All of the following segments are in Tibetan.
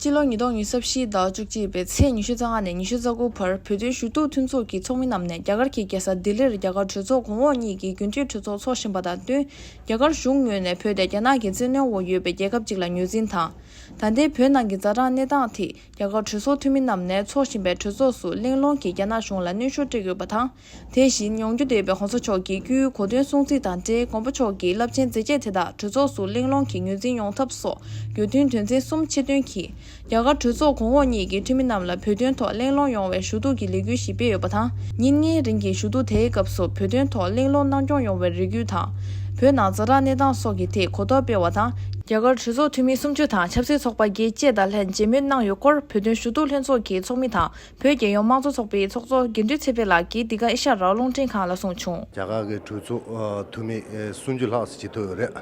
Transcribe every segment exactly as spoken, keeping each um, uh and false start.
ཕྱི་ལོ་ཉིས་སྟོང་ཉི་ཤུ་རྩ་བཞི་ཟླ་བཅུ་གཅིག་པའི་ཚེས་ཉི་ཤུ་རྩ་ལྔ་ནས་ཉི་ཤུ་རྩ་དགུ་བར་བོད་དོན་ཞུ་གཏུག་མཐུན་ཚོགས་ཀྱི་ཚོགས་མི་རྣམས་ནས་རྒྱ་གར་གྱི་རྒྱལ་ས་ལྡི་ལིར་རྒྱ་གར་གྲོས་ཚོགས་གོང་འོག་གཉིས་ཀྱི་རྒྱུན་མཐུད་གྲོས་ཚོགས་འཚོགས་བཞིན་པ་དང་བསྟུན། རྒྱ་གར་གཞུང་ངོས་ནས་བོད་དེ་རྒྱ་ནག་གི་བཙན་གནོན་འོག་ཡོད་པའི་རྒྱལ་ཁབ་ཅིག་ལ་ངོས་འཛིན་དང་། ད་ལྟའི་བོད་ནང་གི་ཛ་དྲག་གནས་སྟངས་དེ་རྒྱ་གར་གྲོས་ཚོགས་འཐུས་མི་རྣམས་ནས་འཚོགས་བཞིན་པའི་གྲོས་ཚོགས་སུ་གླེང་སློང་གིས་རྒྱ་ནག་གཞུང་ལ་གནོན་ཤུགས་སྤྲད་ཡོད་པ་དང་། དེ་བཞིན་ཡོང་རྒྱུ་བསྡད་པའི་གོང་ས་མཆོག་གི་སྐུའི་གོ་སྟོན་སྲུང་བརྩི་དང་འབྲེལ་མགོན་པོ་མཆོག་གི་རླབས་ཆེན་མཛད་རྗེས་དེ་དག་གྲོས་ཚོགས་སུ་གླེང་སློང་གིས་ངོས་འཛིན་ཡོང་ཐབས་སོགས་དགོས་འདུན་དོན་ཚན་གསུམ་ཆེད་དོན་གྱིས། རྒྱ་གར་གྲོས་ཚོགས་གོང་འོག་གཉིས་ཀྱི་འཐུས་མི་རྣམས་ལ་བོད་དོན་ཐོག་གླེང་སློང་ཡོང་བའི་ཞུ་གཏུག་གི་ལས་འགུལ་ཞིག་སྤེལ་ཡོད་པ་དང་། ཉིན་ལྔའི་རིང་གི་ཞུ་གཏུག་དེའི་སྐབས་སུ་བོད་དོན་ཐོག་གླེང་སློང་གནང་སྐྱོང་ཡོང་བའི་རེ་སྐུལ་དང་། བོད་ནང་ཛ་དྲག་གནས་སྟངས་སོགས་ཀྱི་ཐད་གོ་རྟོགས་སྤེལ་བ་དང་། རྒྱ་གར་གྲོས་ཚོགས་འཐུས་མི་སུམ་ཅུ་དང་ཆབ་སྲིད་ཚོགས་པ་བརྒྱད་བཅས་དང་ལྷན་མཇལ་མོལ་གནང་ཡོད་སྐོར་བོད་དོན་ཞུ་གཏུག་ལྷན་ཚོགས་ཀྱི་ཚོགས་མི་དང་། བོད་རྒྱལ་ཡོངས་དམངས་གཙོ་ཚོགས་པའི་ཚོགས་གཙོ་དགེ་འདུན་ཚེ་འཕེལ་ལགས་ཀྱིས་འདི་ག་ཨེ་ཤ་ཡ་རང་དབང་རླུང་འཕྲིན་ཁང་ལ་གསུངས་བྱུང་། རྒྱ་གར་གྱི་གྲོས་ཚོགས་ཨ་འཐུས་མི་ཨེ་སུམ་ཅུ་ལྷག་ཙམ་ཅིག་ཐུག་ཡོད་རེད།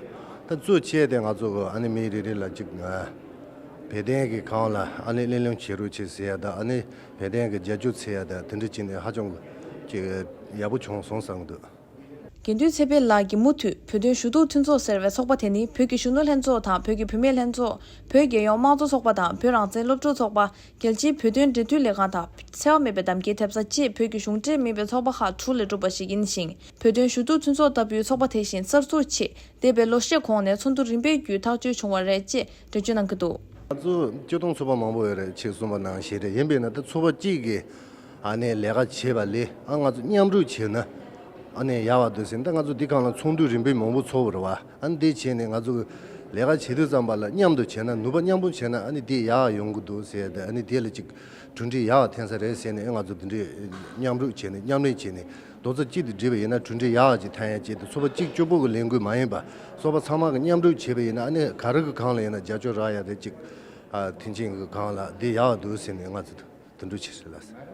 ད་གཙོ་ཆེ་དེ་ང་ཚོ་གི་ཨ་ནི་མི་རེ་རེ་ལ་ཅིག་ཨ་བོད་དོན་གྱི་སྒང་ལ་ཨ་ནི་གླེང་སློང་བྱེད་རོགས་བྱེད་ཟེར་ཡ་དང་ཨ་ནི་བོད་དོན་གྱི་རྒྱབ་སྐྱོར་འཚོལ་ཡ་དང་དེ་འདྲ་བྱས་ནས་ཧ་ཅང་གི་ཅིག་ཡག་པོ་བྱུང་སོང་བསམ་གྱི་འདུག། དགེ་འདུན་ཚེ་འཕེལ་ལགས་ཀྱིས་མུ་མཐུད་བོད་དོན་ཞུ་གཏུག་མཐུན་ཚོགས་ཟེར་བའི་ཚོགས་པ་དེ་ནི་བོད་ཀྱི་གཞོན་ནུ་ལྷན་ཚོགས་དང་བོད་ཀྱི་བུད་མེད་ལྷན་ཚོགས། བོད་རྒྱལ་ཡོངས་དམངས་གཙོ་ཚོགས་པ་དང་བོད་རང་བཙན་སློབ་ཕྲུག་ཚོགས་པ། རྒྱལ་སྤྱིའི་བོད་དོན་འབྲེལ་མཐུད་ལས་ཁང་དང་འཚེ་བ་མེད་པའི་གདམ་ཀའི་ཐེབས་རྩ་བཅས་བོད་ཀྱི་གཞུང་འབྲེལ་མིན་པའི་ཚོགས་པ་ཁག་དྲུག་ལས་གྲུབ་པ་ཞིག་ཡིན་ཞིང་། བོད་དོན་ཞུ་གཏུག་མཐུན་ཚོགས་ལྟ་བུའི་ཚོགས་པ་དེ་བཞིན་གསར་འཛུགས་ཆེད་འདས་པའི་ལོ་ཤས་གོང་ནས་ཚོགས་འདུ་རིམ་པས་བརྒྱུད་ཐག་གཅོད་བྱུང་བ་རེད་ཅེས་འགྲེལ་བརྗོད་གནང་གི་འདུག། ང་ཚོ་སྤྱིར་བཏང་ཚོགས་པ་མང་པོ་ཡོད་རེད། ཅེས་གསུངས་པ་ནང་བཞིན་རེད། ཡིན་པས་ན་ད་ཚོགས་པ་གཅིག་གིས་ཨ་ནེ་ལས་ཀ་བྱེད་པ་ལས་ཨ་ང་ཚོ་མཉམ་རུབ་བྱས་ན་ཨ་ནེ་ཡག་པ་འདུག་ཟེར། ད་ང་ཚོ་འདི་སྒང་ལ་ཚོགས་འདུ་རིམ་པས་མང་པོ་ཚོགས་པ་རེད་བ། ཨ་ནི་འདི་བྱས་ནས་ང་ཚོ་ལས་ཀ་བྱེད་དུས་ཙམ་པ་ལ་མཉམ་དུ་བྱས་ན་ནུས་པ་མཉམ་སྤུངས་བྱས་ན་ཨ་ནི་འདི་ཡག་ཡོང་གི་འདུག་ཟེར་ཏེ་ཨ་ནི་དེ་ལ་ཅིག་གྲུབ་འབྲས་ཡག་ཐོན་ས་རེད་ཟེར་ནས་ང་ཚོ་འདི་འདྲའི་མཉམ་རུབ་བྱས་ནས་མཉམ་ལས་བྱས་ནས་རྡོག་རྩ་གཅིག་ཏུ་སྒྲིལ་བ་ཡིན་ན་གྲུབ་འབྲས་ཡག་ཅིག་ཐོན་ཡ་ཅིག་ཏུ་ཚོགས་པ་གཅིག་གཅིག་པོ་གི་ལས་འགུལ་མ་ཡིན་པ་ཚོགས་པ་ཚང་མ་གི་མཉམ་རུབ་བྱས་པ་ཡིན་ན་ཨ་ནི་ག་རེ་གི་སྒང་ལ་ཡིན་ན་རྒྱབ་སྐྱོར་རག་ཡ་རེད། ཅིག་ཨ་ཐེངས་ཆེན་གི་སྒང་ལ་འདི་ཡག་འདུག་ཟེར་ནས་ང་ཚོ་དུ་འགྲོ་ཆེ་ཤོས་ལ།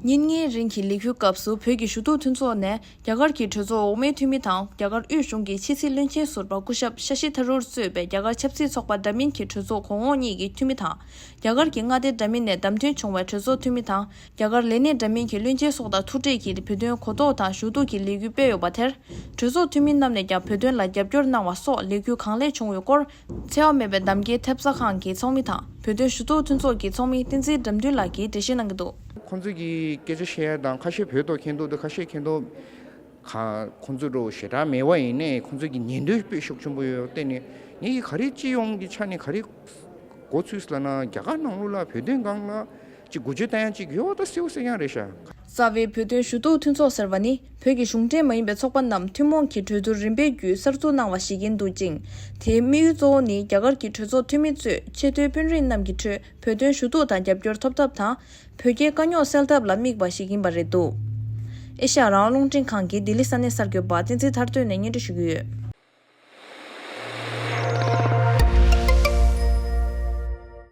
ཉིན་ལྔའི་རིང་གི་ལས་འགུལ་སྐབས་སུ་བོད་ཀྱི་ཞུ་གཏུག་མཐུན་ཚོགས་ནས་རྒྱ་གར་གྱི་གྲོས་ཚོགས་འོག་མའི་འཐུས་མི་དང་རྒྱ་གར་དབུས་གཞུང་གི་ཕྱི་སྲིད་བློན་ཆེན་ཟུར་པ་སྐུ་ཞབས་ཤ་ཤི་ཐ་རུར་གཙོས་པའི་རྒྱ་གར་ཆབ་སྲིད་ཚོགས་པ་འདྲ་མིན་གྱི་གྲོས་ཚོགས་གོང་འོག་གཉིས་ཀྱི་འཐུས་མི་དང་། རྒྱ་གར་གྱི་མངའ་སྡེ་འདྲ་མིན་ནས་བདམས་ཐོན་བྱུང་བའི་གྲོས་ཚོགས་འཐུས་མི་དང་། རྒྱ་གར་ལས་སྣེ་འདྲ་མིན་གྱི་བློན་ཆེན་སོགས་དང་ཐུག་འཕྲད་ཀྱིས་བོད་དོན་གོ་རྟོགས་དང་ཞུ་གཏུག་གི་ལས་འགུལ་སྤེལ་ཡོད་པ་དེར། གྲོས་ཚོགས་འཐུས་མི་རྣམས་ནས་ཀྱང་བོད་དོན་ལ་རྒྱབ་སྐྱོར་གནང་བ་སོགས་ལས་འགུལ་གང་ལེགས་བྱུང་ཡོད་སྐོར། འཚེ་བ་མེད་པའི་གདམ་ཀའི་ཐེབས་རྩ་ཁང་གི་ཚོགས་མི་དང་བོད་དོན་ཞུ་གཏུག་མཐུན་ཚོགས་ཀྱི་ཚོགས་མི་བསྟན་འཛིན་དགྲ་འདུལ་ལགས་ཀྱིས་འགྲེལ་བཤད་གནང་གི་འདུག། ཁོང་ཚོ་གིས་སྐད་ཆ་བཤད་ཡ་དང་ཁ་ཤས་བོད་ཐོག་མཁྱེན་རྟོགས་དང་ཁ་ཤས་མཁྱེན་རྟོགས་ག་ཁོང་ཚོ་འགྲོ་ཞེ་དྲག་མེད་པ་ཡིན་ནའི་ཁོང་ཚོ་གི་ཉན་འདོད་དཔེ་ཤུགས་ཆེན་པོ་ཡོད་བརྟེན་ནས་ངེད་ཀྱི་ག་རེ་སྤྱི་ཡོངས་ཀྱི་ཆ་ནས་ག་རེ་གོ་ཚུལ་ལབ་ན་རྒྱ་གར་ནང་ལོགས་ལ་བོད་དོན་སྒང་ལ་ཅིག་འགུལ་སྐྱོད་བཏང་ཡ་ཅིག་ཡོད་པ་ད་གསལ་པོ་གསལ་རྐྱང་རེད་ཤག། རྩ་བའི་བོད་དོན་ཞུ་གཏུག་མཐུན་ཚོགས་ཟེར་བ་ནི་བོད་ཀྱི་གཞུང་འབྲེལ་མ་ཡིན་པའི་ཚོགས་པ་རྣམས་ཐུན་མོང་གི་གྲོས་བསྡུར་རིམ་པས་བརྒྱུད་གསར་འཛུགས་གནང་བ་ཞིག་ཡིན་འདུག་ཅིང་། དེའི་དམིགས་ཡུལ་གཙོ་བོ་ནི་རྒྱ་གར་གྱི་གྲོས་ཚོགས་འཐུས་མི་གཙོས་ཆེས་མཐོའི་དཔོན་རིགས་རྣམས་ཀྱི་ཁྲོད་བོད་དོན་ཞུ་གཏུག་དང་རྒྱབ་སྐྱོར་ཐོབ་ཐབས་དང་། བོད་རྒྱའི་དཀའ་རྙོག་སེལ་ཐབས་ལ་དམིགས་པ་ཞིག་ཡིན་པ་རེད་འདུག། ཨེ་ཤ་ཡ་རང་དབང་རླུང་འཕྲིན་ཁང་གིས་ལྡི་ལི་ས་གནས་གསར་འགོད་པ་བསྟན་འཛིན་ཐར་སྟོན་ནས་སྙན་སྒྲོན་ཞུ་གི་ཡོད།